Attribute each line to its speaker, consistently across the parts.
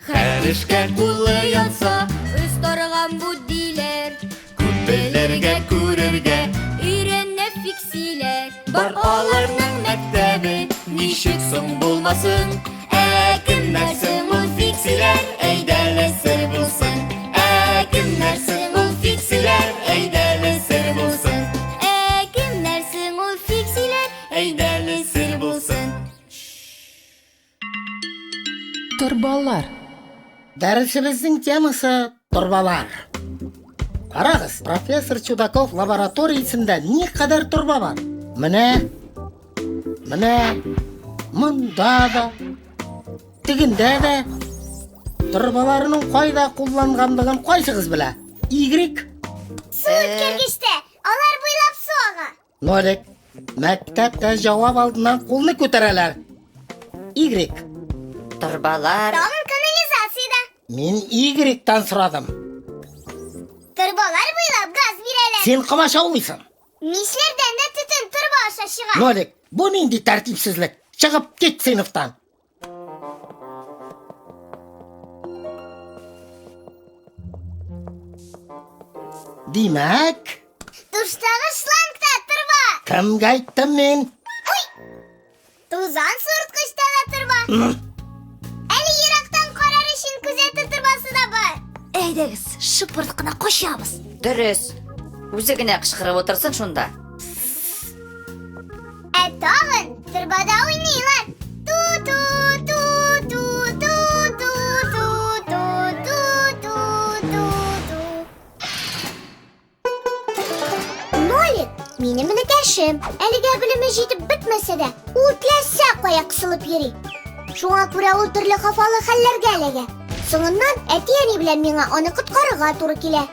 Speaker 1: Һәр эшкә кулы янса,
Speaker 2: Үз торган бу диләр,
Speaker 1: күп белергә, күрергә.
Speaker 2: Өйрәнә фиксиләр.
Speaker 1: Бар аларның мәктәбе, ничек соң булмасын? Ә кемнәр соң ул фиксиләр, әйдәле сер булсын. Ә кемнәр соң ул фиксиләр, әйдәле сер булсын.
Speaker 2: Ә кемнәр соң ул фиксиләр?
Speaker 1: Әйдәле сер булсын.
Speaker 3: Торбалар.
Speaker 4: Дәресебезнең темасы торбалар. Карагыз, профессор Чудаков лабораториясендә никадәр торба бар. Менә, менә, монда да, тегендә дә. Торбаларның кайда кулланганлыгын кайсыгыз белә? Y.
Speaker 5: Су үткәргечтә алар буйлап су ага.
Speaker 4: Нолик. Мәктәптә җавап алдыннан кулны күтәрәләр. Y.
Speaker 6: Торбалар.
Speaker 5: Тагын канализациядә.
Speaker 4: Мин Y-тан сорадым.
Speaker 5: Торбалар буйлап газ бирәләр.
Speaker 4: Син комачаулыйсың.
Speaker 5: Мичләрдән дә төтен торба аша чыга.
Speaker 4: Нолик, бу нинди тәртипсезлек? Чыгып кит сыйныфтан. Димәк,
Speaker 5: Душтагы шлангта торба.
Speaker 4: кемгә әйттем мин?
Speaker 5: Тузан суырткычта да торба. Әле ерактан карар өчен күзәтү торбасы да бар.
Speaker 7: Әйдәгез, шыпырт кына качабыз.
Speaker 6: Дөрес. Үзе генә кычкырып утырсын шунда.
Speaker 5: Ә тагын торбада уйныйлар. Ту-ту, ту-ту, ту-ту, ту-ту, ту-ту, ту-ту. Нолик, минем энекәшем. Әлегә белеме җитеп бетмәсә дә, ул теләсә кая кысылып йөри. Шуңа күрә ул төрле хафалы хәлләргә эләгә. Соңыннан әти-әни белән миңа аны коткарырга туры килә.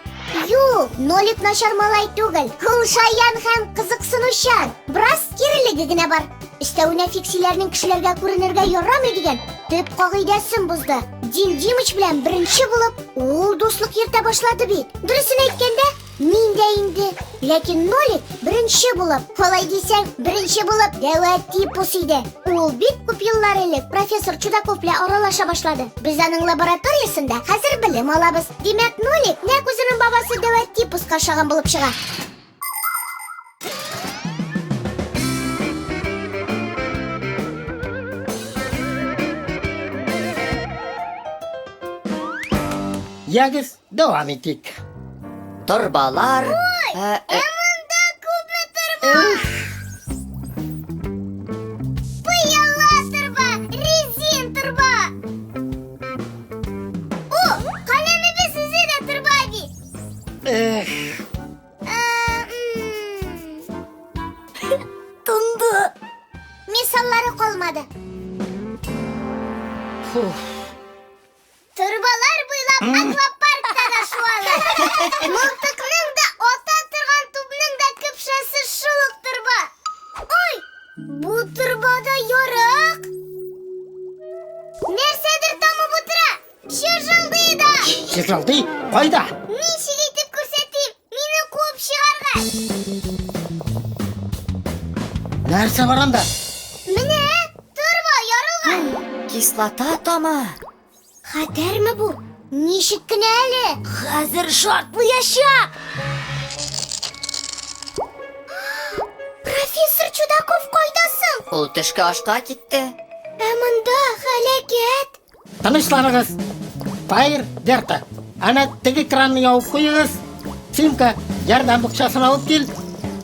Speaker 5: Юк, Нолик начар малай түгел. Ул шаян һәм кызыксынучан. Бераз кирелеге генә бар. Өстәвенә фиксиләрнең кешеләргә күренергә ярамый дигән төп кагыйдәсен бозды. Дим Димыч белән беренче булып, ул дуслык йөртә башлады бит. Дөресен әйткәндә, Мин дә инде. Ләкин Нолик беренче булып, алай дисәң, беренче булып Дәү Типус иде. Ул бик күп еллар элек профессор Чудаков белән аралаша башлады. Без аның лабораториясендә хәзер белем алабыз. Димәк, Нолик нәкъ үзенең бабасы Дәү Типуска ошаган булып чыга.
Speaker 4: Ягез, Дәвам итик.
Speaker 6: Торбалар.
Speaker 5: Ой,
Speaker 6: Ә,
Speaker 5: ә монда күпме торба? Пыяла торба, резин торба. О, каләмебез үзе дә торба бит.
Speaker 4: Эх,
Speaker 5: Ә, м.
Speaker 7: Тынды.
Speaker 5: Мисаллары калмады.
Speaker 4: фух.
Speaker 5: Торбалар буйлап аквапаркта да шуалар. Мылтыкның да, ата торган тупның да көпшәсе шул ук торба. Ой, бу торбада ярык. Нәрсәдер тамып утыра. Чыжылдый да.
Speaker 4: Чыжылдый? Кайда?
Speaker 5: Ничек итеп күрсәтим? Мине куып чыгарган.
Speaker 4: Нәрсә бар анда?
Speaker 5: Менә, торба ярылган.
Speaker 6: Кислота тама.
Speaker 5: Хәтәрме бу? Ничек кенә әле?
Speaker 7: Хәзер шартлаячак!
Speaker 5: Профессор Чудаков кайда соң?
Speaker 6: Ул төшке ашка китте.
Speaker 5: Ә монда һәлакәт.
Speaker 4: Тынычланыгыз. Фаер, Берта, әнә теге кранны ябып куегыз. Симка, ярдәм букчасын алып кил.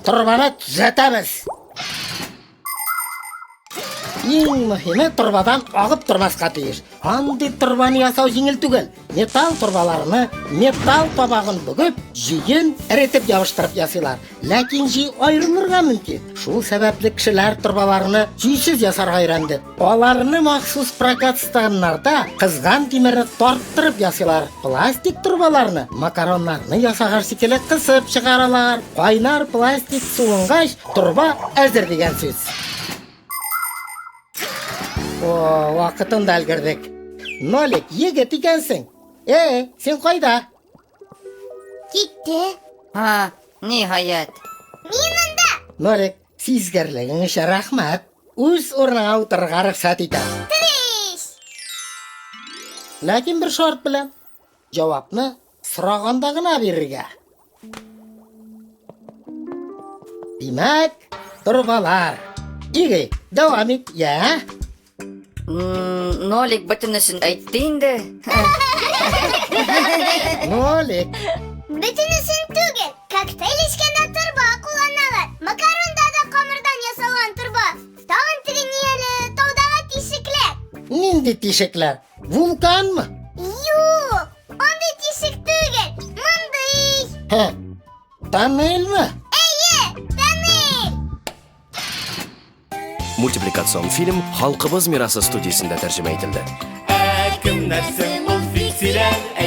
Speaker 4: Торбаны төзәтәбез. Иң мөһиме торбадан агып тормаска тиеш. Андый торбаны ясау җиңел түгел. Металл торбаларны металл табагын бөгеп, җөен эретеп ябыштырып ясыйлар. Ләкин җөй аерылырга мөмкин. Шул сәбәпле кешеләр торбаларны җөйсез ясарга өйрәнде. Аларны махсус прокат станнарда кызган тимерне тарттырып ясыйлар. Пластик торбаларны макароннарны ясаган шикелле кысып чыгаралар. Кайнар пластик суынгач, торба әзер дигән сүз. О, вакытында өлгердек. Нолик, егет икәнсең. Э, син кайда?
Speaker 5: Китте.
Speaker 6: Ха, ниһаять.
Speaker 5: Мин монда.
Speaker 4: Нолик, Сизгерлегең өчен рәхмәт. Үз урыныңа утырырга рөхсәт итәм.
Speaker 5: Триш!
Speaker 4: Ләкин бер шарт белән. Җавапны сораганда гына бирергә. Димәк, торбалар. Игей, дәвам ит, я?
Speaker 6: Нолик бөтенесен әйтте инде.
Speaker 4: Нолик.
Speaker 5: Бөтенесен түгел. Коктейль эчкәндә торба кулланалар. Макаронда да камырдан ясалган торба. Тагын теге ни әле, таудагы тишекләр.
Speaker 4: Нинди тишекләр? Вулканмы?
Speaker 5: Юк, андый тишек түгел, мондый.
Speaker 4: Һе, тоннельме?
Speaker 5: Әйе, тоннель.
Speaker 8: Мультипликацион фильм Халкыбыз мирасы студиясендә тәрҗемә ителде.
Speaker 1: Ә кемнәр соң ул фиксиләр?